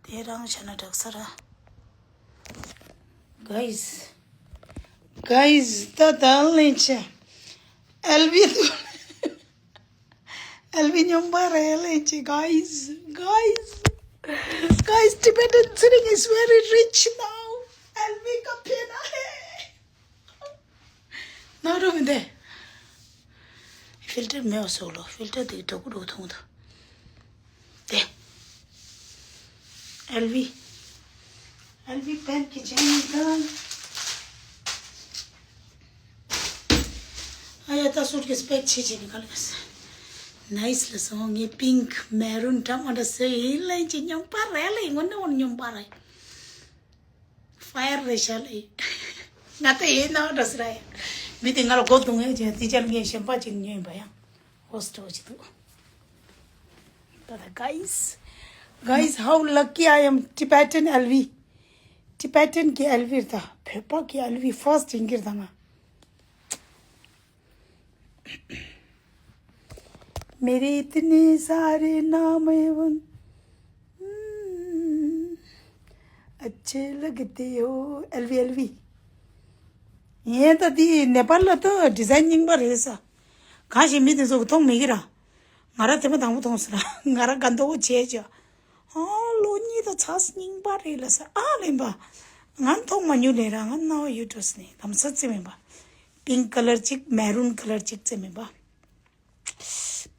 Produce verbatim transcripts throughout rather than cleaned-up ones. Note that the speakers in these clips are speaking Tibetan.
དེ་རང་བྱས་ན་དྲག་ས་ར། Guys, guys, ད་ད་ལན་ཆེ། ཨེལ་ཝི་དུ། ཨེལ་ཝི་སྨྱོན་པ་རེད་ལན་ཆེ། Guys, guys, guys, Tibetan sitting is very rich now. ཨེལ་ཝི་ཀ་ཕེ་ན་ཧེ། ནོར་རོ་མི་འདེ། ཕིལ་ཊར་མེད་པ་སོགས་ལོ། ཕིལ་ཊར་དེ་གྲོགས་པོ་འགྲོ་ཐུང་དུ། དེ། ཨེལ་ཝི། ཨེལ་ཝི་པན་གྱི་ཅན་ནི་གང་། ཨ་ཡ་ད་སུཊ་ཀེས་པེག་ཆེ་ཆེ་ནི་ག་ལ་ས། ནའིས་ལ་སོང་ངས་པིང་ཀི་མེ་རུན་འདྲ་མ་འདྲ་ཟེར་ཡིན་ལན་ཅི་སྨྱོན་པ་རེད་ལ་ཡིན་ངོ་ནི་འོ་སྨྱོན་པ་རེད། ཕ་ཡར་རེད་ཤག་ལེ། ང་ལྟ་ཡོད་ན་འགྲོ་སི་ར་ཡ། མི་དེ་ང་ལ་མགོ་རྡུང་ཡས་ཀྱི་དེ་ཅར་ངས་གཞན་པ་ཅིག་ཉོས་ཡིན་པ་ཡང་། ཧོ་སི་ཊེལ་ཅིག་འདུག་ད་ད་guys, guys, how lucky I am. Tibetan ཨེལ་ཝི། Tibetan གི་ཨེལ་ཝི་རེད་ད། བོད་པ་གི་ཨེལ་ཝི་ཕར་སི་ཊི་ཡིན་གྱི་རེད་ད་ང་། मेरे इतने सारे नाम है वो। हम्म, अच्छे लगते हो। ཨེལ་ཝི། ཨེལ་ཝི། ངས་ད་འདི་ནེ་པཱལ་ལ་ད་ཌི་ཛའིན་རྙིང་པ་རེད་ས། གང་ཞིག་མི་དེ་ཚོ་གི་མཐོང་མེད་ཀི་ར། ང་ར་དེ་མ་དང་པོ་མཐོང་ས་ར། ང་ར་དགའ་མདོག་བྱས་ཅོ། ཨ་ལོ་གཉིས་དང་ཚ་སྙིང་པ་རེད་ལ་ས་ཨ་ལེན་པ། ང་མཐོང་མ་མྱོང་ལེ་ར་ང་རྣ་བ་ཡུ་ཏོ་སི་ནས་ལམ་ས་རྩེ་མེད་པ། པིང་ཀི་ཀ་ལར་གཅིག་མེ་རུན་ཀ་ལར་གཅིག་རྩེ་མེད་པ།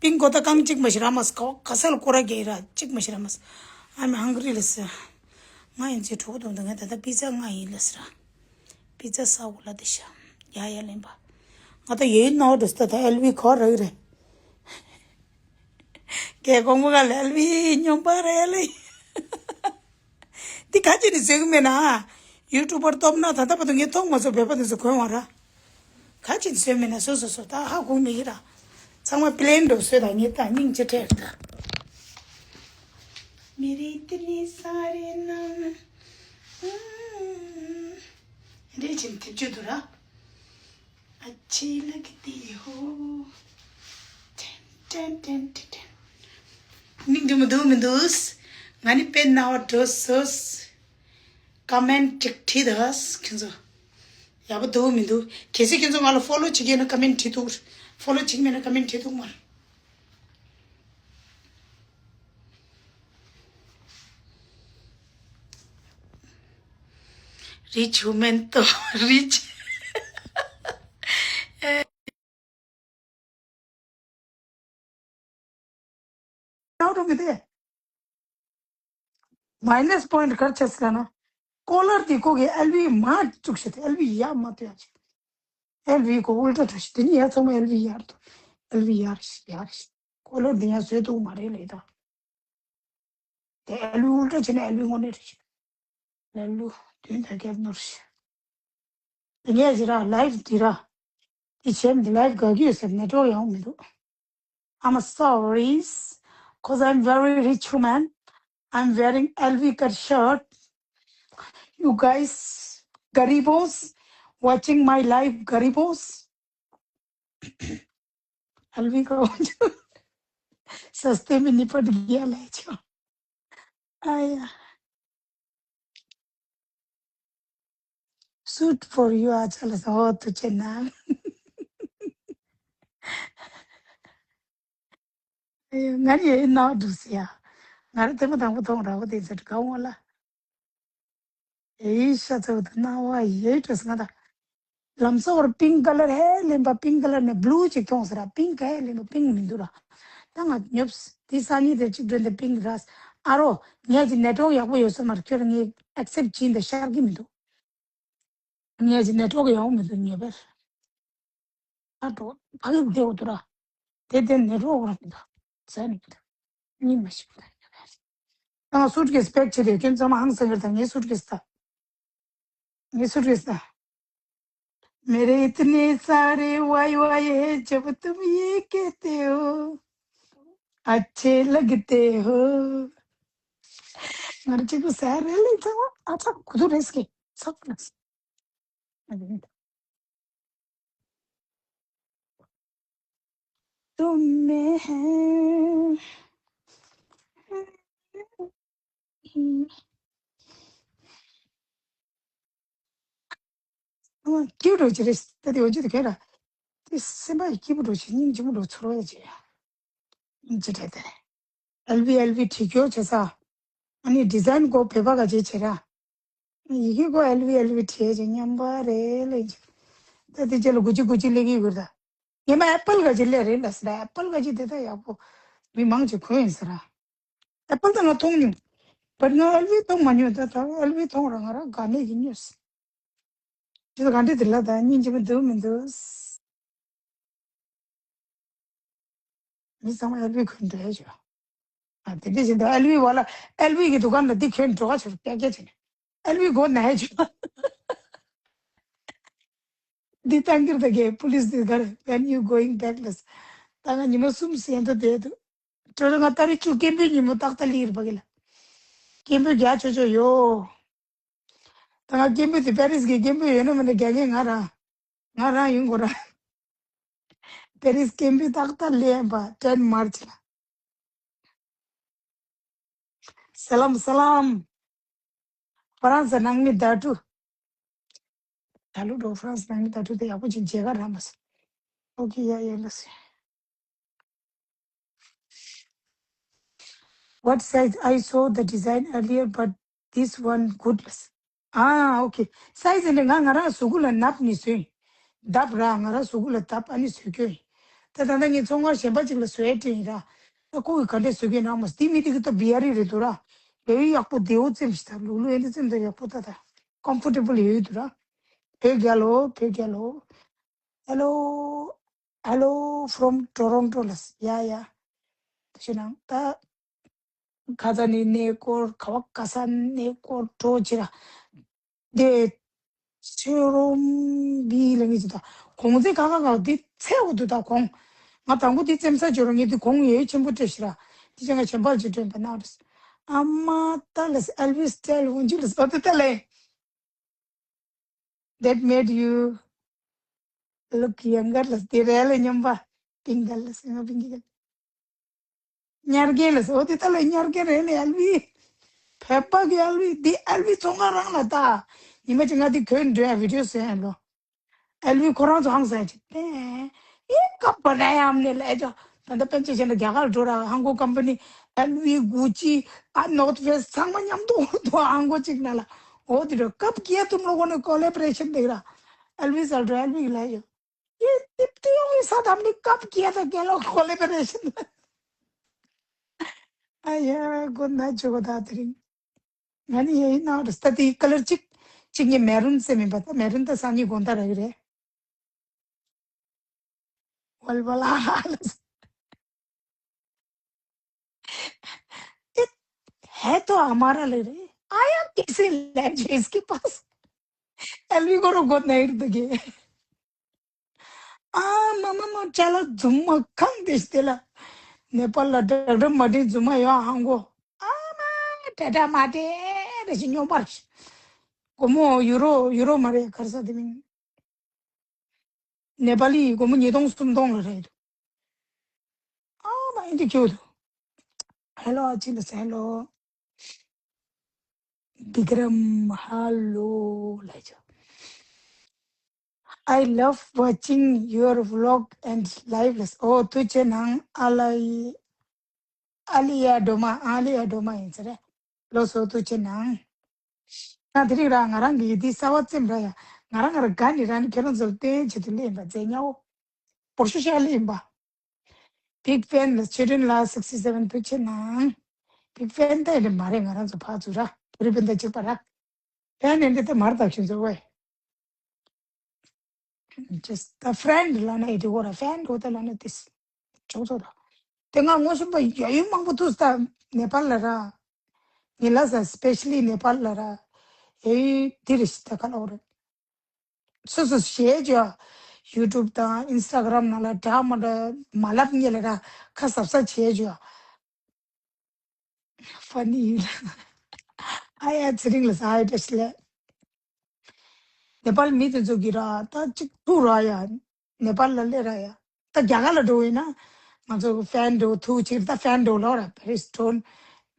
པིང་ཀོ་ད་རྐང་གཅིག་མ་ཞིག་ར་མ་སི་ཁོ་ག་ས་ལ་ཀོ་ར་རྒྱག་ར་གཅིག་མ་ཞིག་ར་མ་སི། I'm hungry ལ་ས། ང་ཡིན་ཚེ་གྲོགས་དང་དུ་ང་ད་ལྟ་པི་ཛ་ང་ཡིན་ལ་ས་ར། པི་ཛ་ས་འོ་ལ་དེ་ཤ། ཡ་ཡ་ལེན་པ། ང་ད་ཡོད་ནོ་དུ་ས་ད་ཨེལ་ཝི་ཁོ་ར་རེད། ཀྱེ་དགོང་མོ་ག་ལ་ཨེལ་ཝི་སྨྱོན་པ་རེད་ལེ། འདི་ག་ཅི་ནས་བཟོས་གི་མེད་ན། ཡུ་ཊུབ་པར་སྟོབས་ན་ད་ལྟ་བར་དུ་ངས་མཐོང་མ་སོང་བོད་པ་འདི་ཚོ་གོན་བ་ར། ག་ཅི་ནས་བཟོས་མེད་ན་སོ་སོ་སོ་ད་ཧ་གོ་མི་གི་ར། ཚང་མ་པི་ལེན་འགྲོ་བཟོས་ད་ངས་ད་སྙིང་རྗེ་སྤྲད་ད། मेरे इतने सारे नाम། འདྲེ་ཅིན་དེབ་ཅུ་དུ་ར། अच्छे लगते हो। ཏན་ཏན་ཏན་ཏན་ཏན། སྙིང་རྗེ་མོ་འདུག་མི་འདུག་ང་ནི་དཔེ་རྣ་བ་འགྲོ་སོང་། ཀ་མེན་ཊི་ཅིག་བྲིས་དང་ཁྱེད་ཚོ། ཡག་པོ་འདུག་མི་འདུག་གལ་སྲིད་ཁྱེད་ཚོ་ང་ལ་ཕོ་ལོ་བྱེད་ཀྱི་ཡོད་ན་ཀ་མེན་ཊི་བྲིས་འདུག་ཕོ་ལོ་བྱེད་ཀྱི་མེད་ན་ཀ་མེན་ཊི་བྲིས་འདུག་མ། Rich woman ཏོ་rich། ནའོ་རུ་མི་དེ། མའི་ནས་པོ་ཡིན་ཊི་ག་རེ་བྱས་ཟེར་ན། ཀོ་ལར་དེ་ཁོ་གི་ཨེལ་ཝི་མར་བཙུགས་ཤིག་ཨེལ་ཝི་ཡར་མ་བཏོན་ཡ་ཅིག་ཨེལ་ཝི་ཁོ་ཨུལ་ཊ་འགྲོ་ཤིག་དེ་ནི་ཡ་ཚང་མ་ཨེལ་ཝི་ཡར་དུ། ཨེལ་ཝི་ཡར་ཤིག་ཡར་ཤིག་ཀོ་ལར་དེ་ཡང་བཟོས་འདུག་མ་རེད་ལེ་ད། དེ་ཨེལ་ཝི་ཨུལ་ཊ་བྱས་ན་ཨེལ་ཝི་དངོས་གནས་རེད་ཤག་ཨེལ་ཝི་དུས་ད་རྒྱབ་ནོར་ཤག་དེ་ངས་ཟེར་ར་ལའིབ་འདི་ར། དེ་བྱས་མི་འདུག་ལའིབ་དགའ་གི་ཡོད་ཟེར་ནེ་ཊོག་ཡང་མི་འདུག I'm sorry, cause I'm very rich woman. I'm wearing ཨེལ་ཝི cut shirt. You guys, garibos, watching my live, garibos. ཨེལ་ཝི་ཁོ། सस्ते में निपट गया ले जाओ। आया। Suit for you ཨ་ཅག་ལ་ཟ་འོ་ཐུ་ཆེ་ན། ང་ཡི་ནང་འདུག་ཟེར་ཡ། ང་ར་དེ་མ་དང་པོ་མཐོང་ར་བ་དེ་ཚོ་ག་འོང་ལ། ཨེ་ཤ་ཚ་བོ་དང་སྣང་བ་ཡེ་བྲོས་ང་ད། ལམ་སང་བར་པིང་ཀི་ཀ་ལར་ཧེ་ལེན་པ་པིང་ཀི་ཀ་ལར་ནས་བླུ་ཅིག་མཐོང་ཟེར་ར་པིང་ཀི་ཧེ་ལེན་པ་པིང་མི་འདུག་ར། ད་ང་ཉོབས་དེ་སང་ཉིན་དེ་གཅིག་སྒྲོན་དེ་པིང་ར། ཨ་རོ་ངས་ཀྱི་ནེ་ཊོག་ཡག་པོ་ཡོད་ས་མར་ཁྱོད་ངས་ཨེག་སེབ་བྱིན་དེ་ཤར་གི་མི་འདུག་ངས་ཀྱི་ནེ་ཊོག་ཡག་པོ་མི་འདུག་ཉོ་བར། ཨ་ཏོ་ཕ་གི་བདེ་བོ་འདུག་ར། དེ་དེ་ནེ་ཊོག་ར་མི་འདུག་ཟ་ནི་མི་འདུག་གཉིད་མ་ཤིག་ད་ཡོད་རེད། ང་སུཊ་ཀེས་པེག་བྱེད་དེ་ཁྱོད་ཚང་མ་ཧང་སང་གི་རེད་ད། ངའི་སུཊ་ཀེས་ད། ངའི་སུཊ་ཀེས་ད། मेरे इतने सारे वाई वाई है जब तुम ये कहते हो अच्छे लगते हो। ང་ར་གཅིག་པུ་ཟ་རེད་ལེ་ཚང་མ་ཨ་ཚ་གུ་དུ་རེས་ཀེ་ཚག་ལ། तुम्हें है। ཨ། སྐྱིད་པོ་འགྲོ་ཅི་རེད་ད་དེ་འོ་ཅི་དེ་གས་ར། དེ་སེམས་པ་ཡི་སྐྱིད་པོ་འགྲོ་ཅི་སྙིང་རྗེ་མོ་འགྲོ་ཚོར་བ་ཡ་ཅི་ཡ། སྙིང་རྗེ་རེད་དེ། ཨེལ་བི་ཨེལ་བི་བྲིས་སྐྱོ་བྱེད་ས། ཨ་ནི་ཌི་ཛའིན་གོ་བོད་པ་ག་ཅེ་བྱེད་ར། ཡི་གེ་གོ་ཨེལ་བི་ཨེལ་བི་བྲིས་ཅེ་མཉམ་པ་རེད་ལེ། ད་དེ་ཅེ་ལ་གུ་ཅི་གུ་ཅི་ལེ་གི་གུར་ད། ངས་མ་ཨེ་པལ་ག་ཅེ་ལེ་རེད་ལ་ཟེར་ཨེ་པལ་ག་ཅེ་དེ་ད་ཡག་པོ། མི་མང་ཅེ་གོ་ཡིན་ཟེར་ར། ཨེ་པལ་ད་ང་མཐོང་མྱོང་། བཊ་ང་ཨེལ་བི་མཐོང་མ་མྱོང་ད་ད་ཨེལ་བི་མཐོང་ར་ང་ར་དགའ་ནས་ཀྱི་ཉོས། ཅི་ད་ག་འདྲ་དེ་ལ་ད་སྙིང་རྗེ་མི་འདུག་མི་འདུག་མི་ཚང་མ་ཨེལ་བི་གོན་འགྲོ་ཡ་ཅོ། ཨ་དེ་འདྲ་བཞིན་དུ་ཨེལ་བི་བ་ལ་ཨེལ་བི་གི་འདུ་ཁང་ལ་འདི་གོན་འགྲོ་ག་ཆོར་ཀྱག་ཀྱག་བྱས་ནས་ཨེལ་བི་གོ་ན་ཡ་ཅོ། འདི་ཏང་གིར་ད་གེ་པུ་ལིས་འདི་གར་when you going back ལས། ད་ང་ཉི་མ་གསུམ་ཟིན་དུ་བསྡད་འདུག་ཁྲོ་རུ་ང་ཏ་རིག་བཅུ་སྐྱེན་པའི་ཉིན་མོ་ཏག་ཏག་ལིར་བ་གི་ལ། སྐྱེན་པའི་རྒྱ་ཆོ་ཆོ་ཡོ། ད་ང་སྐྱེན་པའི་དེ་པེ་རིས་གི་སྐྱེན་པའི་ཡོད་ན་མ་ནི་རྒྱ་ངེ་ང་ར། ང་རང་ཡིན་གོ་ར། པེ་རིས་སྐྱེན་པའི་ཏག་ཏག་ལེན་པ་ཏེན་མར་ཆི་ལ། སལམ་སལམ། ཧྥ་རན་སི་ནང་མི་ད་ཀྲུ། ད་ལུ་འགྲོ་ཧྥ་རན་སི་ནང་མི་ད་ཀྲུ་དེ་ཡག་པོ་ཅིག་མཇལ་ཁ་རག་མ་སོང་། ཨོ་ཀེ་ཡ་ཡ་ལ་སི། What size? I saw the design earlier, but this one good. ཨ་ཨོ་ཀེ། སའི་ཛི་ནི་ང་ང་རང་གཟུགས་པོ་ལ་ནབ་ནི་བཟོས། འདབ་ར་ང་རང་གཟུགས་པོ་ལ་འདབ་ཨ་ནི་བཟོས་ཀྱོ་ཡིན། ད་ད་ལྟ་ངས་ཚོང་ཁང་གཞན་པ་ཅིག་ལ་བཟོས་དྲན་ཡིན་ར། ད་ཁོ་གི་ག་འདྲས་བཟོས་ཀྱོ་ནང་མ་སྟི་མི་དེ་གི་ད་བི་ཨ་རི་རེད་འདུག་ར། ལས་ཡག་པོ་བདེ་བོ་ཙེམ་ཞིག་ད་ལུག་ལུག་ཨེ་འདྲ་ཙེམ་ད་ཡག་པོ་ད་ད། ཀོམ་ཕོར་ཊེ་བལ་ཡོད་འདུག་ར། བོད་རྒྱལ་ལོ་བོད་རྒྱལ་ལོ། Hello, hello from Toronto ལ་ཡ་ཡ། དེ་ནང་ད་ཁ་ཚ་ནི་གནས་སྐོར་ག་བ་ག་ས་གནས་སྐོར་འགྲོ་ཅི་ར། དེ་ཤེ་རོམ་བི་ལ་ངེས་ཅི་ད་གོང་ཚེ་ག་ག་ག་དེ་ཚེ་འོ་དུ་ད་གོང་ང་དང་པོ་དེ་བཙེམ་ས་ཅོ་ར་ངེས་དེ་གོང་ཡོད་ཆེན་པོ་སྤྲད་ཤི་ར། དེ་ཅང་ང་ཆེན་པར་ཅི་སྤྲད་པ་ན་ར། ཨ་མ་ད་ལ་ཨེལ་ཝིས་སྟེལ་འོན་ཅི་ལ་སོ་དེ་ད་ལེ། That made you look younger ལ་དེ་རེད་ལ་སྙམ་པ། པིང་ག་ལ་སེ་ང་པིང་གི་ག་ཉར་གེ་ལ་སོ་དེ་ད་ལ་ཉར་གེ་རེད་ལ་ཨལ་བི། བོད་པ་གི་ཨལ་བི་འདི་ཨལ་བི་ཚོང་ཁང་རང་ལ་ད། ཉི་མ་ཅིག་ང་འདི་གོན་འགྲོ་ཡ་བི་ཌིའོ་བཟོས་ཡ་ལོ། ཨལ་བི་ཁོ་རང་ཚོ་ཧང་སང་ཅིག་པས། ཨེ་ཀ་པ་ར་ཡམ་ནེ་ལ་ཨེ་ཅོ། ད་ལྟ་པན་ཆེ་ཆེ་ན་རྒྱ་གར་འགྲོ་ར་ཧང་གོ་ཀམ་པ་ནི་ཨེལ་བི་གུ་ཅི་ཨ་ནོར་ཐི་ཕེ་སི་ཚང་མ་མཉམ་དུ་འོ་དུ་ཧང་གོ་ཅིག་ན་ལ། འོ་དི་ར་ཀབ་ཀྱེ་ཏུ་ལོ་གོ་ནི་ཀོ་ལེ་བོ་རེ་ཤན་དེ་ར། ཨེལ་བི་སལ་འགྲོ་ཨེལ་བི་གི་ལ་ཡོ། ཡེ་ཏིབ་ཏི་ཡོང་གི་ས་དམ་ནི་ཀབ་ཀྱེ་ད་ཀེ་ལོ་ཀོ་ལེ་བོ་རེ་ཤན། ཨ་ཡ་གོ་ན་ཆོ་གོ་ད་དི་རིང་། ང་ནི་ཡེ་ཡིན་ན་རེ་སྟ་དི་ཀ་ལར་གཅིག་གཅིག་ཉིད་མེ་རུན་ཟེར་མིན་པ་ད་མེ་རུན་ད་སང་ཉིད་དགོང་དག་རག་གི་རེད། ཝལ་ཝལ་ཨ་ལ་ཨེ་ཧེ་ཏོ་ཨ་མ་ར་ལེ་རེ། आया किसी लहजे इसके पास। ཨེལ་བི་གོ་རོ་གོ་ནེར་དུ་གེ། ཨ་མ་མ་མ་ཅ་ལག་རྫུན་མ་གང་དེ་ཞིག་དེ་ལ། ནེ་པཱལ་ལ་ཌོག་ཊར་མ་ཏིན་རྫུན་མ་ཡོད་ཧང་གོ། ཨ་མ་ཌོག་ཊར་མ་ཏིན་རེ་ཞིག་སྨྱོ་པར་ཞིག་སྒོར་མོ་ཡུ་རོ་ཡུ་རོ་མ་རེད་ག་རེ་ཟེར་དེ་མིན། ནེ་པཱ་ལི་སྒོར་མོ་ཉིས་སྟོང་སུམ་སྟོང་ལ་རེད་འདུག་ཨ་མ་ཨིན་དི་ཁྱོད་དུ། ཧེ་ལོ་ཨ་ཅི་ལ་ཧེ་ལོ། བི་ཀྲམ་ཧ་ལོ་ལ་ཅོ། I love watching your vlog and live ལ། ཨོ་ཐུགས་རྗེ་གནང་། ཨ་ལ་ཡི་ཨ་ལི་ཡ་སྒྲོལ་མ། ཨ་ལི་ཡ་སྒྲོལ་མ་ཡིན་ཟེར་རེད། ལོ་སོ་ཐུགས་རྗེ་གནང་། ང་དེ་རིང་ར་ང་རང་གི་ཡི་དེ་གསར་བ་བཙེམ་ར་ཡ། ང་རང་ང་ར་དགའ་ནི་ར་ནི་ཁྱེད་རང་ཚོར་སྟོན་བྱེད་དུ་སླེབས་ཡིན་པ་མཛེས་ཉའོ། བོར་ཤུ་ཤ་སླེབས་ཡིན་པ། Big fan ལ་ཆོས་སྒྲོན་ལགས་སིག་སི་སེ་ཝེན་ཐུགས་རྗེ་གནང་། Big fan ད་ཡིན་མ་རེད། ང་རང་ཚོ་ཕར་ཚུར་ར་བོད་རིགས་སྤུན་ཟླ་གཅིག་པ་ར། ཕན་ནི་འདི་ད་མར་བཏབ་ཤིང་བཟོ་བས། Just the friend ལ་ན་ཨེ་དེ་གོ་ར་ཕན་གོ་ད་ལ་ན་ཏིས། ཅོག་ཙོ་ད། དེ་ང་ངོ་ཤེས་པ་ཡ་ཡུལ་མང་པོ་ཐུག་ས་ནེ་པཱལ་ལ་ར། ངེ་ལ་ས་སི་པེ་ཤ་ལི་ནེ་པཱལ་ལ་ར། ཨེ་དེ་རེ་ཞིག་ད་ག་ལ་འོ་རེད། སོ་སོ་གཞས་ཅོ། ཡུ་ཊུབ་དང་ཨིན་སི་ཊ་གྷ་རམ་ནང་ལ་འདྲ་མ་འདྲ་མ་ལབ་ཉེ་ལ་ར་ཁ་གཟབ་གཟབ་བྱས་ཅོ། ཧྥ་ནི་ཡིན། ཨ་ཡ་ཚེ་རིང་ལ་ས་ཨ་ཡ་བཀྲ་ཤིས་ལེགས། ནེ་པཱལ་མི་དེ་ཚོ་གི་ར་ད་ཅིག་ཐུག་ར་ཡ། ནེ་པཱལ་ལ་སླེབས་ར་ཡ། ད་རྒྱ་གར་ལ་འགྲོ་ཡིན་ན་ང་ཚོ་ཕན་འགྲོ་ཐུག་ཕྱིར་ད་ཕན་འགྲོ་ལོ་ར་བེ་རི་སི་ཊོན།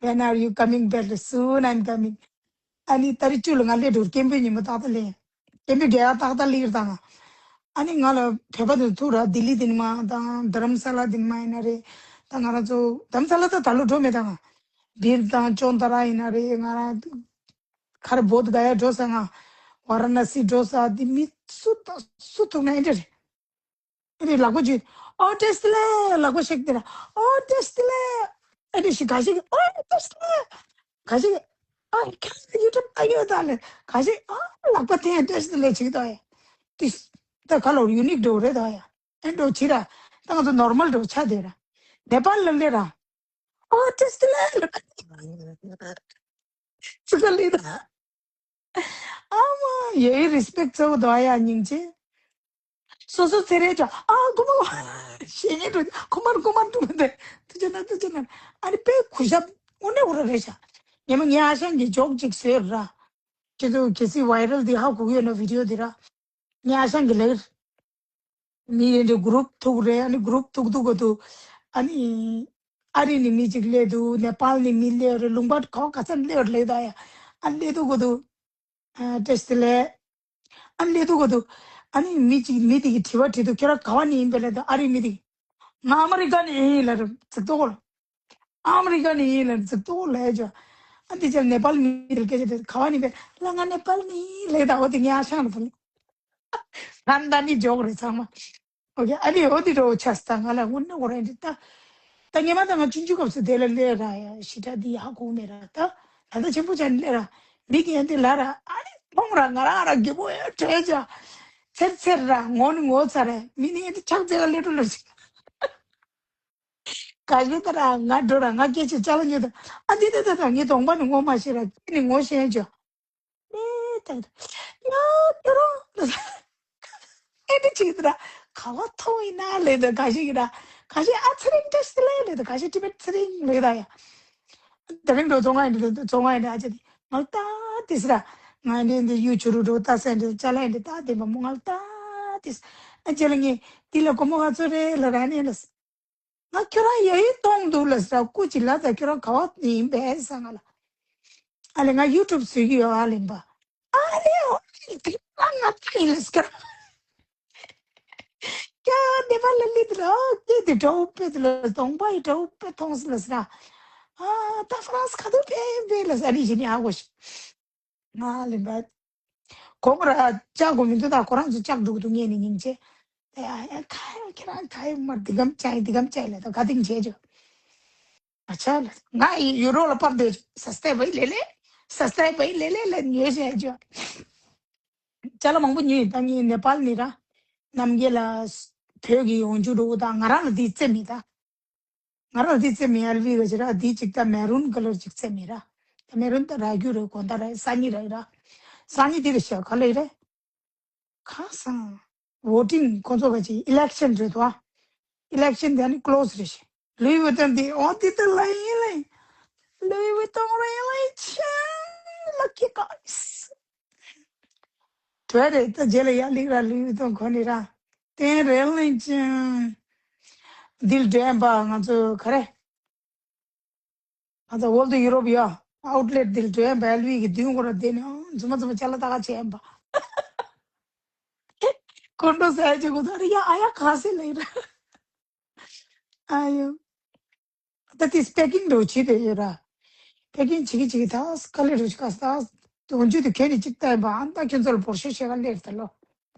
When are you coming back? Soon I'm coming. ཨ་ནི་ཏ་རིག་བཅུ་ལ་ང་སླེབས་འགྲོ། སྐད་འབོད་ཉིན་མོ་ཏག་ཏག་སླེབས། སྐད་འབོད་རྒྱག་ཡ་ཏག་ཏག་སླེབས་དང་། ཨ་ནི་ང་ལ་བོད་པ་དེ་ཐུག་ར། ལྡི་ལི་དེ་ནས་མར་དང་དྷ་རམ་ས་ལ་དེ་ནས་མར་ཡིན་ན་རེད། ད་ང་རང་ཚོ་དྷ་རམ་ས་ལ་ད་ད་ལོ་འགྲོ་མེད་དང་། སྦིར་དང་ཅོན་ཏ་ར་ཡིན་ན་རེད། ང་རང་གར་བོད་ག་ཡ་འགྲོ་ས་ང་ཝ་ར་ཎ་སི་འགྲོ་ས་དེ་མི་སུ་དང་སུ་ཐུག་ན་ཨེ་འདྲ་རེད། ཨེ་རེད། ལག་པ་ཅིག་ཨོ་བཀྲ་ཤིས་བདེ་ལེགས། ལག་པ་ཤིག་དེ་ར། ཨོ་བཀྲ་ཤིས་བདེ་ལེགས། ཨེ་རེད། ཤི་ག་ཤིག་ཨོ་བཀྲ་ཤིས་བདེ་ལེགས། ག་ཤིག་ཨ་ཁྱོད་ཡུ་ཊུབ་ལྟ་ཡོད་ད་ལེ། ག་ཤིག་ཨ་ལག་པ་འཐེན། བཀྲ་ཤིས་བདེ་ལེགས་ཅིག་ད་ཡ། ཏིས་ད་ག་ལོར་ཡུ་ནིག་འགྲོ་རེད་ད་ཡ། ཨེ་འགྲོ་ཅི་ར། ད་ང་ཚོ་ནོར་མལ་འགྲོ་ཆ་དེ་ར། ནེ་པཱལ་ལ་སླེབས་ར། ཨོ་བཀྲ་ཤིས་བདེ་ལེགས། ཅི་ག་ལེ་ད། ཨ་མ་ཡའི་རི་སི་པེག་གཙོ་བོ་དོ་ཡ་སྙིང་རྗེ། སོ་སོ་ཚེ་རེ་ཅོ་ཨ་ཁོ་མོ་ཞེ་ངེ་འགྲོ་ཁོ་མར་ཁོ་མར་འགྲོ་མི་འདུག་ཐུགས་རྗེ་གནང་། ཐུགས་རྗེ་གནང་། ཨ་ནི་དཔེ་གུས་ཞབས་དངོས་གནས་འོ་ར་རེད་ཤག་ཉི་མ་ངའི་ཨ་ཞང་གིས་ཇོག་ཅིག་བཟོས་ར། ཁྱེད་ཚོ་གལ་སྲིད་ཝའི་རལ་འདི་ཧ་གོ་གི་ཡོད་ན་བི་ཌི་ཡོ་འདི་ར། ངའི་ཨ་ཞང་གིས་ལབ། མི་རེ་འདྲ་གུ་རུབ་ཐུག་རེད། ཨ་ནི་གུ་རུབ་ཐུག་ཐུག་གོ་དུ། ཨ་ནི་ཨ་རི་ནས་མི་གཅིག་སླེབས་འདུག་ནེ་པཱལ་ནས་མི་སླེབས་རེད། ལུང་པ་ག་བ་ག་ས་ནས་སླེབས་རེད་ལབ་ད་ཡ། ཨ་སླེབས་འདུག་གོ་དུ། ཨ་བཀྲ་ཤིས་བདེ་ལེགས། ཨ་སླེབས་འདུག་གོ་དུ། ཨ་ནི་མི་གཅིག་མི་དེ་གིས་དྲི་བ་དྲིས་འདུག་ཁྱོད་རང་ག་བ་ནས་ཡིན་པས་ལབ་ད། ཨ་རི་མི་དེ་གིས། ང་ཨ་མི་རི་ཀ་ནས་ཡིན་ལབ་རེད། ཙིག་ཏོ་གོ་ལ། ཨ་མི་རི་ཀ་ནས་ཡིན་ལབ་ཙིག་ཏོ་ལབ་ཅོ། ཨ་འདི་ཅག་ནེ་པཱལ་མི་རེད། སྐད་ཆ་དེ་ག་བ་ནས་པས་ལབ། ང་ནེ་པཱལ་ནས་ཡིན་ལབ་ད། འོ་དེ་ངའི་ཨ་ཞང་རེད་ད། ད་ནི་ཇོག་རེད་ཚང་མ། ཨོ་ཁེ། ཨ་ནི་འོ་དེ་འདྲ་བོ་ཆགས་སོང་། ང་ལ་དངོས་གནས་འོ་ར་འདི་ད། ད་ཉི་མ་ད་ང་ཆུང་ཆུང་སྐབས་སུ་དེ་ལ་སླེབས་ར་ཡ། ཞེ་དྲག་འདི་ཧ་གོ་མེད་ར། ད་ད་ལྟ་ཆེན་པོ་ཆགས་ནས་སླེབས་ར། མི་གིས་ཡང་འདི་ལབ་ར། ཨ་ནི་མཐོང་ར་ང་རང་ར་རྒད་པོ་ཡ་བྲོས་ཅོ། ཚེར་ཚེར་ར། ངོ་ནི་ངོ་ཚ་ར། མི་ནི་ཡང་འདི་ཆགས་ཚེ་ག་སླེབས་འགྲོ་ལ་ཞིག་ག་ཞིག་ད་ར་ང་འགྲོ་ར། ང་སྐད་ཆ་ཅ་ལག་ཉོས་ད། ཨ་འདི་ད་ད་ད་ངའི་གདོང་པ་ནི་ངོ་མ་ཤེས་ར། སྐད་ནི་ངོ་ཤེས་ཅོ། ཨེ་ད་ཡ་ཁྱོད་རང་ཨེ་འདྲ་ཅིག་ད་ར། ག་བ་མཐོང་ཡིན་ན་ལབ་ད། ག་ཞིག་ཡིན་ར། ག་ཞིག་ཨ་ཚེ་རིང་བཀྲ་ཤིས་བདེ་ལེགས་ལབ་ད། ག་ཞིག་ཊི་བེཊ་ཚེ་རིང་ལབ་ད་ཡ། དེ་རིང་འགྲོ་བཙོང་ང་ཡིན་འགྲོ་བཙོང་ང་ཡིན་འགྲོ། ཨ་ཅེ་དེ་ང་ལ་ལྟ་དེ་ཟེར་ར། ང་འདི་འདི་ཡུ་ཆུ་རུ་རུ་ལྟ་ས་འདི་ཅ་ལག་འདི་ལྟ་དེ་མ་མོ་ང་ལ་ལྟ་དེ་ཟེར། ཨ་ཅེ་ལ་ངས་འདི་ལ་སྒོར་མོ་ག་ཚོད་རེད་ལབ་ར། ཨ་ནི་ལ་ང་ཁྱོད་རང་ཡ་ཡིན་གཏོང་འདུག་ལ་ཟེར། སྐུ་མཁྱེན་ལགས། ད་ཁྱོད་རང་ག་བ་ཡིན་པས་ཟེར་ང་ལ། ཨ་ལེ་ང་ཡུ་ཊུབ་བཟོ་གི་ཡོད་ཨ་ལེ་པ། ཨ་ལེ་ཨོ་ལེ་དེ་ང་ང་ད་ཡིན་ལ་ཟེར། ཀྱ་ནེ་པཱལ་ལ་སླེབས་དུས་ལ་ཨོ་སྐད་དེ་འདྲ་བོ་དཔེ་དེ་ལ་གདོང་པ་ཡི་འདྲ་བོ་དཔེ་མཐོང་སོང་ལ་ཟེར། ཨ་ད་ཧྥ་རན་སི་ག་དུས་ཕེབས་ཕེབས་ལ་ཟེར། ཨ་ནི་གཞི་ནས་ཧ་གོ་ཤག་ང་ལེ་པ། གོང་ར་བཅག་དགོས་མི་འདུག་ད་ཁོ་རང་ཚོ་བཅག་འགྲོ་གི་འདུག་ངས་ནི་སྙིང་རྗེ། ད་ཡ་ཡ་ཁ་ཡ་ཁྱེད་རང་ཁ་ཡ་མར་འདི་གམ་བཅག་ཡིན་འདི་གམ་བཅག་ཡིན་ལ་ད་ག་དེང་བྱས་ཆོག་ཨ་ཆ་ལ་ང་ཡི་ཡུ་རོ་ལ་ཕར་སྡོད་ཆོག་སཱ་སྟའི་བའི་ལེ་ལེ། སཱ་སྟའི་བའི་ལེ་ལེ་ལ་ཉོས་བྱས་ཆོག་ཅ་ལག་མང་པོ་ཉོས་ཡིན། ད་ངས་ནེ་པཱལ་ནས་ར་རྣམ་རྒྱལ་ལ་བོད་ཀྱི་ཡོང་རྒྱུ་འགྲོ་གི། ད་ང་རང་ལ་འདི་རྩེ་མི་ད། ང་རང་འདི་རྩེ་མི་ཨེལ་ཝི་ག་ཅི་ར། འདི་གཅིག་ད་མེ་རུན་ཀ་ལར་གཅིག་རྩེ་མི་ར། ད་མེ་རུན་ད་ར་རྒྱུ་རེད། གོན་ད་ར་སང་ཉིན་ར་ར། སང་ཉིན་འདི་རེད་ཤག་ག་ལེ་རེད། ཁ་སང་བོ་ཊིང་ཁོ་ཚོ་ག་ཅི་ཨི་ལེག་ཤན་རེད་དོ། ཨི་ལེག་ཤན་དེ་ནི་ཀློ་སི་རེད་ཤག་ལུའི་ཝི་ཏོན་འདི་ཨོ་འདི་ད་ལ་ཡིན་ལ་ཡིན། ལུའི་ཝི་ཏོན་རེད་ལ་ཡིན་ཆེ། ལ་ཀི་ག་སི། དོ་རེད། ད་རྗེས་ལ་ཡར་ལིག་ར་ལུའི་ཝི་ཏོན་གོན་ནི་ར། དེ་རེད་ལེན་ཅིང་། འདིར་འགྲོ་ཡན་པ་ང་ཚོ་ག་རེ། ང་ཚོ་ཝོལ་ཌི་ཡུ་རོབ་ཡ་ཨའུ་ཊི་ལེ་ཊི་འདིར་འགྲོ་ཡན་པ་ཨེལ་ཝི་གི་མདུན་སྐོར་ར་བསྡད་ནས་ཨང་རྫུན་མ་རྫུན་མ་ཅ་ལག་ལྟ་ག་བྱས་ཡན་པ། ཁོང་ཁྲོ་ཟ་ཡ་ཅིག་གོ་ད་རེ་ཡ་ཨ་ཡ་ག་སེ་ལེ་ར། ཨ་ཡོ། ད་དེ་པེ་ཀིང་འགྲོ་བྱེད་དེ་ཡོད་ར། པེ་ཀིང་བྱེད་ཀྱི་བྱེད་ཀྱི་ད་དཀའ་ལས་རུ་ཅིག་ག་ས་ད་དོན་རྒྱུ་དེ་ཁྱོད་ནི་ཅིག་ལྟ་ཡིན་པ། ཨ་ད་ཁྱོད་ཚོ་ལ་བོར་ཤོག་བྱེད་ག་ལེར་ད་ལོ།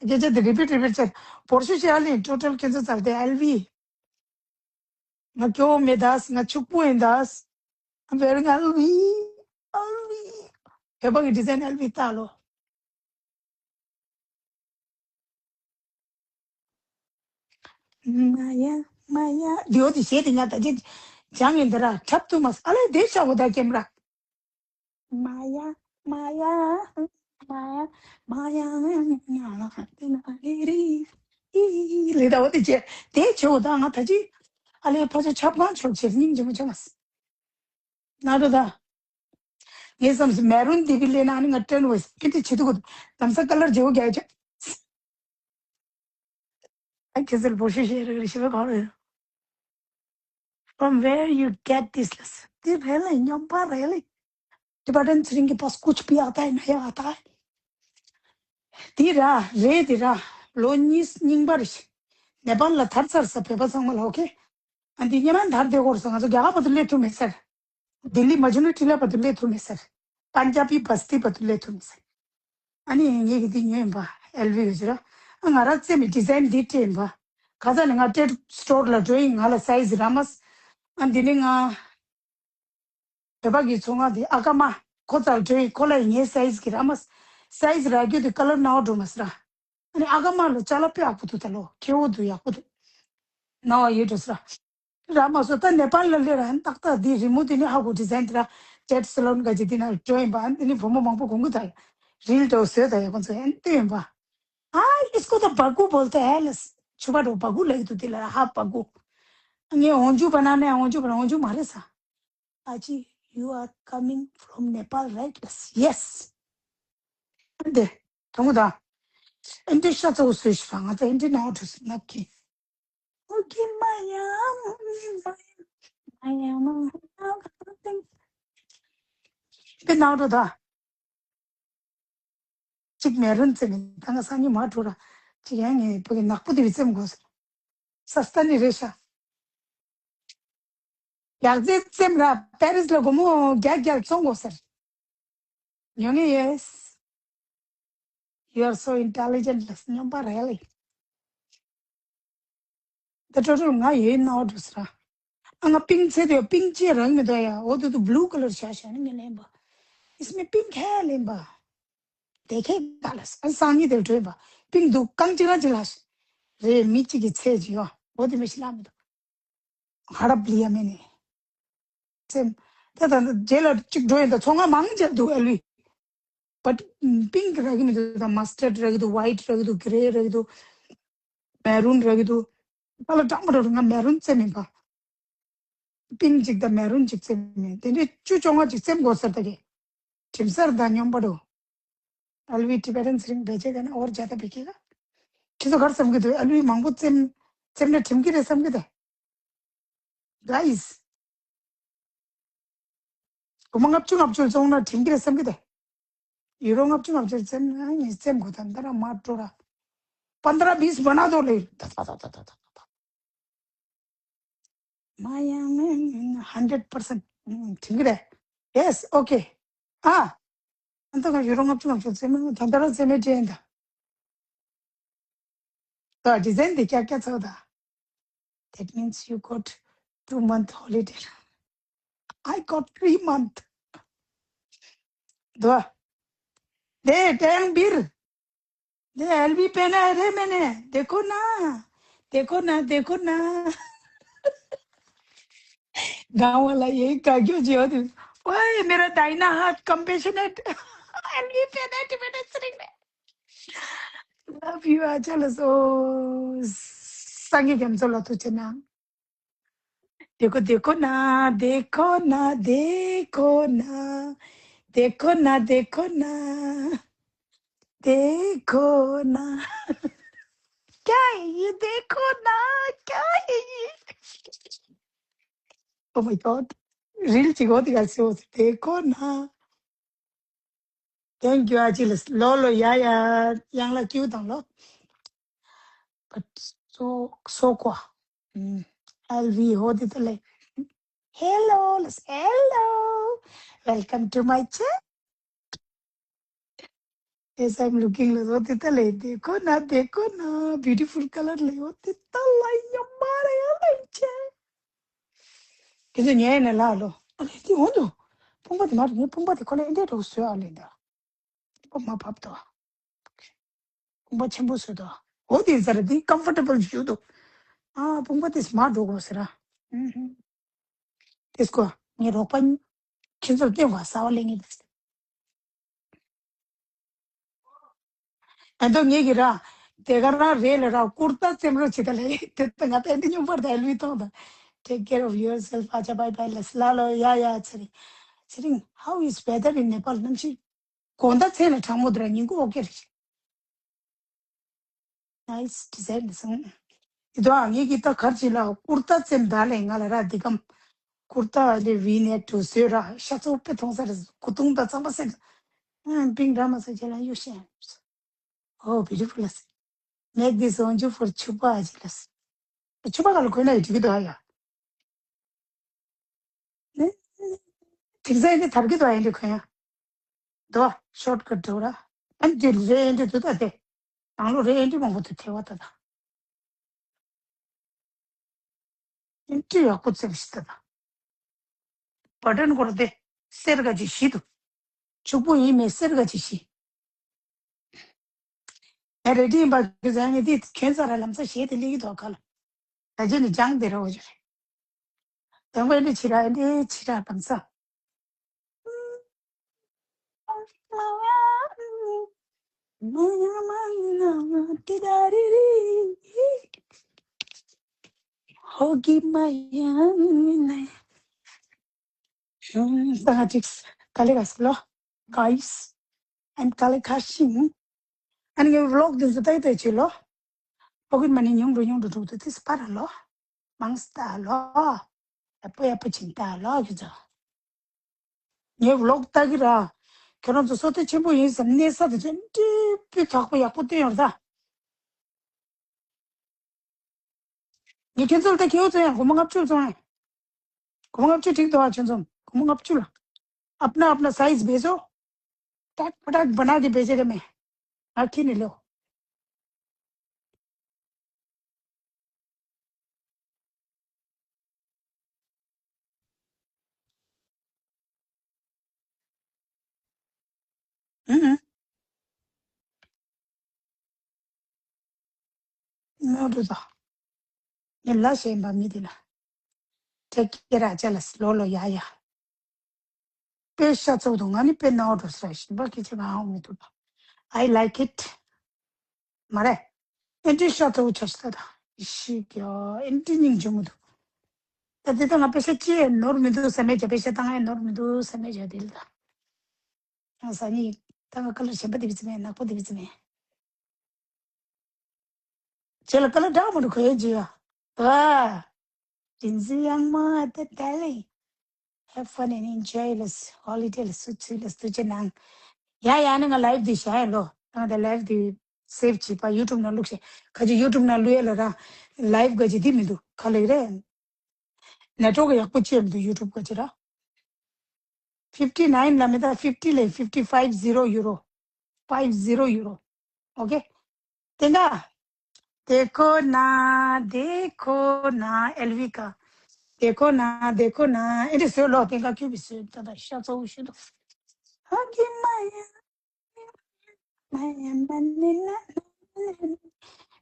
སྐད་ཆ་དེ་རི་པིཊ་རི་པིཊ་བྱས། བོར་ཤོག་བྱེད་ག་ལེན་ཊོ་ཊལ་ཁྱོད་ཚོ་ཚར་དེ་ཨེལ་ཝི། ང་སྐྱོ་བོ་མེད་ད། ང་ཕྱུག་པོ་ཡིན་ད། I'm wearing ཨེལ་ཝི། ཨེལ་ཝི། བོད་པ་གི་ཌི་ཛའིན་ཨེལ་ཝི་ལྟ་ལོ། མ་ཡ་མ་ཡ། ལིའོ་དེ་གཞས་དེ་ང་ད་ཅི་སྦྱངས་ཡིན་ད་ར། འཁྲབ་ཐུབ་མ་སོང་། ཨ་ལེ་དེ་ཤ་བོ་ད་ཀེམ་ར། མ་ཡ་མ་ཡ་མ་ཡ་མ་ཡ་ཡ་ཡ་ཡ་ལེ་ད་འོ་དེ་བྱས་དེ་བྱས་འོ་ད་ང་ད་ཅི་ཨ་ལེ་ཕ་ཆ་ཆབ་གང་ཆོག་བྱས་སྙིང་རྗེ་མོ་བྱུང་མ་སོང་། ན་རོ་ད། ངའི་བསམ་སོང་མེ་རུན་འདི་བི་ལེ་ན་ནི་ང་ཏྲེན་ཝེས་ཨེ་འདི་བྱེད་དུ་གོ། ལམ་སང་ཀ་ལར་བརྗེ་བོ་རྒྱག་ཆོག་ཨ་ཁྱེད་ཚོར་བོ་ཤི་ཤེས་རེ་རེ་ཤེས་པ་གང་རེད། From where you get this lesson? འདི་རེད་ལེ། སྨྱོན་པ་རེད་ལེ། ཏི་བེ་ཊན་ཚེ་རིང་གི་པོ་སི་ཀུཆ་ཕི་ཨ་ཏཱ་ཧེ་ན་ཡ་ཨ་ཏཱ་ཧེ། འདི་ར་རེད། འདི་ར་ལོ་གཉིས་རྙིང་པ་རེད། ནེ་པཱལ་ལ་དར་ཚར་ས། བོད་པ་ཚང་མ་ལ། ཨོ་ཁེ། ཨ་འདི་སྔོན་མ་དར་བསྡད་ཡོད་རེད་ཟེར། ང་ཚོ་རྒྱ་གར་བར་དུ་སླེབས་ཐུབ་མེད་ཟེར། ལྡི་ལི་མ་ཇུ་ནི་ཊི་ལ་བར་དུ་སླེབས་ཐུབ་མེད་ཟེར། པན་ཇ་བི་བ་སི་ཏི་བར་དུ་སླེབས་ཐུབ་མེད་ཟེར། ཨ་ནི་ངེད་ཀྱིས་འདི་ཉོས་ཡིན་པ། ཨེལ་ཝི་ཡོད་ཟེར། ཨ་ང་རང་བཙེམ་མི་ཌི་ཛའིན་འདི་སྤྲད་ཡིན་པ། ཁ་སང་ནས་ང་ཊེཌ་སི་ཊོར་ལ་འགྲོ་ཡིན། ང་ལ་སའི་ཛི་རག་མ་སོང་། ཨ་འདི་ནི་ང་བོད་པ་གི་ཚོང་ཁང་དེ་ཨ་ཀ་མ་ཁོ་རྩར་འགྲོ་ཡིན། ཁོ་ལ་ངའི་སའི་ཛི་གི་རག་མ་སོང་། སའི་ཛི་རག་རྒྱུ་དེ་ཀ་ལར་ནང་འགྲོ་མ་སོང་ར། ཨ་ནི་ཨ་ཀ་མ་ལ་ཅ་ལག་དཔེ་ཡག་པོ་འདུག་ད་ལོ་ཁེ་པོ་འདུག་ཡག་པོ་འདུག་ནང་བ་ཡོད་འགྲོ་སོང་ར། རག་མ་སོང་། ད་ནེ་པཱལ་ལ་སླེབས་ར། ཨ་ནི་ཏག་ཏག་འདི་རི་མོ་དེ་ནི་ཧ་གོ། ཌི་ཛའིན་དེ་ར་ཊེཌ་སི་ལོན་ག་ཅིག་དེ་ན་འགྲོ་ཡིན་པ། ཨ་ནི་བུ་མོ་མང་པོ་གོན་གི་འདུག་རིལ་འགྲོ་བཟོས་ད་ཡག་པོ་ཚོ་ཨ་ནི་སྟོན་ཡིན་པ། ཨ་ཨིས་ཀོ་ད་བ་གུ་བོལ་ཏ་ཧེ་ལ། ཆུ་བ་འགྲོ་བ་གུ་ལ་ཡི་དུ་དེ་ལ་ཧ་བ་གུ། ངས་འོང་ཆུ་བ་ན་ནས་འོང་ཆུ་བ་ན་འོང་ཆུ་མ་རེད་ས། Aji, you are coming from Nepal, right? Yes. ཨ་འདི་དང་པོ་ད། ཨ་འདི་ཤ་ཚ་བོ་བཟོས་ཤི་བ། ང་ཚོ་ཨ་འདི་ནང་འགྲོ་སོང་ནག་གི། ཨོ་ཀེ་མ་ཡ་མ་ཡ་མ་ཡ་མ་ཡ་མ། འདི་ནང་འགྲོ་ད། གཅིག་མེ་རུན་བཙེམ་མིན། ད་ང་སང་ཉིན་མ་འགྲོ་ར། གཅིག་ཡང་ངས་བོད་ཀྱི་ནག་པོ་དེ་བཙེམ་དགོས་ཟེར། སཱ་སྟན་ནི་རེད་ཤག་ཡག་རྫས་བཙེམ་ར། པེ་རིས་ལ་སྒོར་མོ་བརྒྱ་བརྒྱ་བཙོང་དགོས་ཟེར། ཉོ་ངེས་ཡོད། You are so intelligent. ལ་སྨྱོན་པ་རེད་ལེ། ད་ཊོ་ཊལ་ང་ཡོད་ན་འགྲོ་སོང་ར། ཨ་ང་པིང་ཚེ་དེ་པིང་ཅེ་རང་མི་འདུག་ཡ། འོ་དུ་དུ་བྷུ་ལུ་ཀ་ལར་ཤ་ཤ་ནི་ངས་ལེན་པ། इसमें पिंक है ལེན་པ། དེ་ཁེ་ག་ལ་སང་ཉིན་དེར་འགྲོ་ཡིན་པ། པིང་འདུག་རྐང་གཅིག་རང་གཅིག་ལ་རེད། མི་གཅིག་གི་ཚེ་གཅིག་ཡོད། འོ་དེ་མི་ཤི་ལ་མི་འདུག་ཧ་རབ་ལི་ཡ་མེ་ནི། སེམས། ད་ད་རྗེས་ལ་གཅིག་འགྲོ་ཡིན་ད། ཚོང་ཁང་མང་ཆེ་འདུག་ཨ་ལུས། བཊ་པིང་རག་གི་མི་འདུག་ད་མ་སི་ཊར་རག་གི་འདུག་ཝའིཊ་རག་གི་འདུག་གྷི་རེ་རག་གི་འདུག་མེ་རུན་རག་གི་འདུག་ད་ལ་གྲང་མོ་རག་ང་མེ་རུན་བཙེམ་མིན་པ། པིང་གཅིག་དང་མེ་རུན་གཅིག་བཙེམ་མིན། དེ་འདྲའི་བཅུ་བཅོ་ལྔ་གཅིག་བཙེམ་དགོས་ཟེར་ད་གི། གྲིམ་སར་དང་སྨྱོན་པ་འགྲོ། ཨ་ལུའི་ཊི་བེ་ཊན་ཚེ་རིང་བེད་སྤྱད་ཀ་ན་འོར་ཇ་ད་བེད་ཀི་ག་ཁྱེད་ཚོ་གར་བསམ་གི་འདུག་ཨ་ལུའི་མང་པོ་བཙེམ་བཙེམ་ན་གྲིམ་གི་རེད་བསམ་གི་ད། Guys, སྒོར་མོ་ལྔ་བཅུ་ལྔ་བཅུ་བཙོང་ན་གྲིམ་གི་རེད་བསམ་གི་ད། ཡུ་རོ་ལྔ་བཅུ་ལྔ་བཅུ་བཙེམ་ན་ངས་བཙེམ་དགོས་ད། འདི་ར་མ་འགྲོ་ར། पन्द्रह बीस बना दो ले। མ་ཡང་ཧན་ཌེཌ་པར་སེན་ཊི། ཨུམ། དྲན་གྱི་རེད། Yes, okay. ཨ། ཨ་ད་ག་ཡུ་རོ་ལྔ་བཅུ་ལྔ་བཅུ་བཙེམ་མིན། ད་ལྟ་རང་བཙེམ་མེད་དྲན་ད། ད་ཌི་ཛའིན་དེ་ཀྱག་ཀྱག་ཚོགས་ད། That means you got two month holiday. I got three month. ད། དེ་ཊེང་བིར། दे एलवी पहना है रे मैंने। देखो ना, देखो ना, देखो ना। गांव वाला यही का क्यों जी होती। ओए मेरा दाहिना हाथ कंपेशनेट। एलवी पहना है टिबेटन सिरिंग ने। लव यू आचल सो। संगे गेम चलो तुझे ना। देखो देखो ना, देखो ना, देखो ना, देखो ना, देखो ना, देखो ना। क्या है ये? देखो ना, क्या है ये? Oh my God. Reel Chigo दिखा से हो। देखो ना। Thank you, Achilas. Lolo, ya, ya, yang la kiu tang lo. But so, so kwa. Mm. L V, ho di tale. Hello, hello. Welcome to my channel. Yes, I'm looking lo, ho di tale. देखो ना, देखो ना. Beautiful color le, ho di tale. Ya mare, ya leche. ཁྱེད་ཚོ་ཉལ་ནས་ལ་ལོ། ཨ་ལེ་དེ་འོང་དུ། ཕུང་པོ་དེ་མ་རེད། ངའི་ཕུང་པོ་དེ་ཁོ་ལ་ཨེ་འདྲས་འགྲོ་བཟོས་ཨ་ལེ་འདའ། ཕུང་པོ་མ་བབས་དོ། ཕུང་པོ་ཆེན་པོ་བཟོས་དོ། འོ་དེ་ཟེར་དེ་ཀམ་ཕོར་ཊེ་བལ་བྱུང་དོ། ཨ་ཕུང་པོ་དེ་མ་འགྲོ་དགོས་ཟེར་ཨ། ཨུ་ཧུ། དེ་སྐོ་ངའི་རོགས་པ་ཁྱེད་ཚོར་སྟོན་དགོས་གསར་པ་ལེན་གྱི་འདུག་ཨ་མདོ་ངེད་ཀྱི་ར། དེ་ག་རང་རེད་ལ་ར་ཀུར་ཏ་བཙེམ་རོགས་བྱེད་ད་ལེ། དེ་ལྟ་ང་ཏན་ཏན་སྙོམས་པར་དང་ལུས་ཐོང་དང་། Take care of yourself. ཨ་ཅག་bye bye ལ་སླ་ལོ་ཡ་ཡ་ཚེ་རིང་། ཚེ་རིང་། How is weather in Nepal? གནམ་གཤིས། དགོང་དག་ཚེས་ལ་གྲང་མོ་དེ་ར་ཉིན་གུང་ཨོ་ཀེ་རེད། Nice design ལ་སོང་། དེ་དུ་ཨ་ངེད་ཀྱི་ད་གར་ཅིག་ལ་ཀུར་ཏ་བཙེམ་ད་ལེ་ང་ལ་ར་འདི་གམ། ཀུར་ཏ་ལས་ཝི་ནེག་དུ་བཟོས་ར་ཤ་ཚ་པོ་དཔེ་མཐོང་ས་རེད། གོས་ཐུང་དང་རྩམ་པ་སེམས། ཨ་པིང་འདྲ་མ་ཟེར་ཁྱེད་ལ་གཡུག་བཤད། Oh, beautiful. Make this on you for ཕྱུ་པ་ཨ་ཅེ་ལ། ཕྱུ་པ་ག་ལ་གོན་ན་ཡི་འགྲིག་གི་འདུག་ཨ་ཡ། དེང་སང་ཡིན་དེ་དར་གི་འདུག་ཨ་ཡིན་དེ་གོན་ཡ། འདུག་ཨ་ཤོར་ཀ་འགྲོ་ར། ཨ་འདི་རེ་ཨེ་འདྲི་འདུག་ད་དེ། དང་ལོ་རེ་ཨེ་འདྲི་མང་པོ་འདུག་ཐེ་བ་ད་ད། ཨེ་འདྲི་ཡག་པོ་བཙེམ་ཤི་ད་ད། བ་ཏན་སྐོར་དེ་སེར་ག་ཅིག་ཤི་འདུག་ཕྱུག་པོ་ཡིན་མེད་སེར་ག་ཅིག་ཤི། ངས་རེ་ཌི་ཡིན་པ་གི་ཟེར་ངས་དེ་ཁྱོད་ཚ་ར་ལམ་ས་ཞེས་དེ་ལེགས་ཀྱི་དོ་ཁ་ལ། ད་ཅི་ནི་ཅང་དེ་ར་འོ་ཅི་རེད། དང་པོ་ཨེ་འདྲི་ཕྱི་ར་ཨེ་འདྲི་ཕྱི་ར་ལམ་ས། ཧོ་གི་མ་ཡ་ནི་ན། ཧུམ། ད་ང་ཅིག་ག་ལེ་ག་སི་ལོ། Guys, I'm Kale Kashing. ཨ་ནི་ངའི་vlog འདི་ཚོ་ལྟ་ཡི་ལྟ་ཡི་བྱེད་ལོ། ཕོ་གི་མ་ནི་ཉུང་འགྲོ་ཉུང་འགྲོ་འགྲོ་འདུག་དེ་སྤར་ལོ། མང་སྟ་ལོ། ཡ་པོ་ཡ་པོ་ཕྱིན་ལྟ་ལོ་ཁྱོད་ཚོ། ངའི་vlog ལྟ་གི་ར། ཁྱོད་རང་ཚོ་བསོད་བདེ་ཆེན་པོ་ཡིན་ཟེར་གནས་ས་དེ་ཚོ་འདི་པི་ཁག་པོ་ཡག་པོ་བསྟན་ཡོད་རེད་ད། ངས་ཁྱེད་ཚོ་ལ་ད་ཁྱེའུ་བཙོང་ཡང་སྒོར་མོ་ལྔ་བཅུ་བཙོང་ཡང་། སྒོར་མོ་ལྔ་བཅུ་འགྲིག་འདུག་ཨ། ཁྱེད་ཚོ་སྒོར་མོ་ལྔ་བཅུ་ལ། अपना अपना साइज भेजो। टक पटक बना के भेजेगा मैं। आखिर नहीं लो। ཨུ་ཨུ། ནོར་འགྲོ་དང་། ངས་ལ་ཞེན་པ་མི་དེ་ལ། ཁྱེད་ཀྱི་ར་ཅ་ལ་ལོ་ལོ་ཡ་ཡ། དཔེ་ཤ་ཚ་པོ་འདུག་ང་ནི་དཔེ་ནོར་འགྲོ་ས་ཞིམ་པ་སྐད་ཆ་གང་ཡང་མི་འདུག I like it. མ་རེད། ཨེ་འདྲའི་ཤ་ཚ་པོ་ཆ་ཤི་ད་ད། ཤི་གི་ཨེ་འདྲའི་སྙིང་རྗེ་མོ་འདུག་ད་དེ་ད་ང་པེ་ཤ་ཅི་ཡང་ནོར་མི་འདུག་ས་མེད་ཀྱ། པེ་ཤ་ད་ང་ཡང་ནོར་མི་འདུག་ས་མེད་ཀྱ་དེ་ལ་ད། ང་ཟ་ནི་ད་ང་ཀ་ལར་གཞན་པ་དེ་བི་ཙི་མེད། ནག་པོ་དེ་བི་ཙི་མེད། ཁྱེད་ལ་ཀ་ལར་འདྲ་མི་འདུག་གོ་ཡོད་ཅི་ཡ། ཨ། དྲིན་ཅན་གཡང་མོ་ཨ་ཏི་ཏ་ལི། Have fun and enjoy ལ་holiday ལ་སུ་ཚུལ་ལ་སུ་ཅི་ནང་། ཡ་ཡ་ནི་ང་live འདི་བྱ་ཡ་ལོ། ང་ད་live འདི་save བྱེད་པ་YouTube ནང་བླུགས་ཤེ། ཁ་ཅིག་YouTube ནང་བླུགས་ཡ་ལ་ར། Live ག་ཅིག་འདི་མི་འདུག་ག་ལེ་རེད། Network ཡག་པོ་ཅི་ཡ་མི་འདུག YouTube ག་ཅིག་ར། fifty nine ལ་མི་ད་fifty ལས་fifty five zero euro. Five zero euro. Okay. དེ་འདྲ། देखो ना, देखो ना, एल्विका। देखो ना, देखो ना, ཨེ་འདྲ་བཟོས་ལོ། དེ་འདྲ་ཁྱོད་ཀྱིས་བཟོས་ད་ད་ཤ་ཚ་པོ་ཞིག་འདུག་ཧ་གི་མ་ཡ། མ་ཡ་མ་ནི་ན།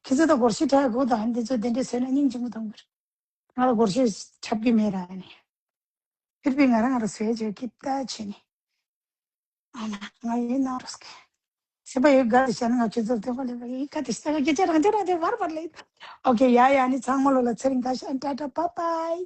ཁྱེད་ཚོ་ད་སྒོར་གཞས་འཁྲབ་དགོས་ད། འདི་ཚོ་དེ་འདྲ་བཟོས་ན་སྙིང་རྗེ་མོ་གཏོང་གི་རེད། ང་ལ་སྒོར་གཞས་འཁྲབ་ཀྱི་མེད་ར་ནི། ཕིར་བི་ང་རང་ང་རང་བཟོས་བྱས་ཀི་ཏ་བྱས་ནི། ཨ་མ་ང་ཡིན་ན་རོ་སྐད། སེམས་པ་ཡོད་དགའ་དེ་བྱས་ན་ང་ཁྱོད་ཚོར་དེ་བ་ལས་པ་ཡིན་ཀ་དེ་ཤ་ཀ་སྐད་ཆ་རང་ཆ་རང་དེ་བར་བར་ལས། ཨོ་ཁེ། ཡ་ཡ་ནི་ཚང་མ་ལོ་ལ་ཚེ་རིང་ཁ་ཤས། ཏ་ཏ་bye bye.